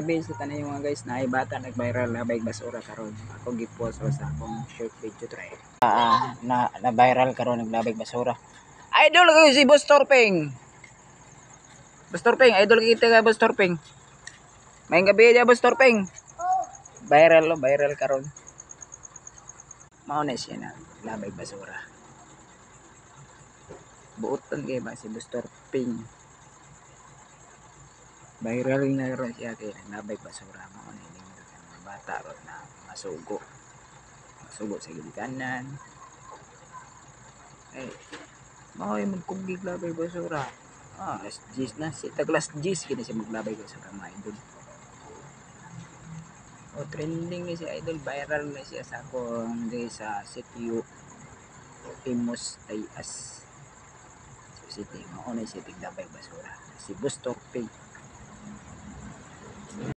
Gabi sa tanan mga guys, na ay bata nag-viral na bay basura karon. Ako gi-post sa akong short video try. Ah, na na viral karon, naglabay basura. Idol ko si Boss Torping. Boss Torping, idol kita ka, Boss Torping. May gabi dia, Boss Torping. Viral lo, viral karon. Mao na siya na labay basura. Buotan kay ba si Boss Torping. Viral na ron siya kay naglabay basura. Mao na ini mga bata ron na masugo. Masugo sa gilikanan. Eh, mao ay magkugig labay basura. Ah, alas 10 na. Si tag alas 10 kini siya maglabay basura, mga idol. O trending ni si idol, viral na siya sa akong di sa sitio Imus Tayas. So city, mao na siya tiglabay basura. Si Boss Torping.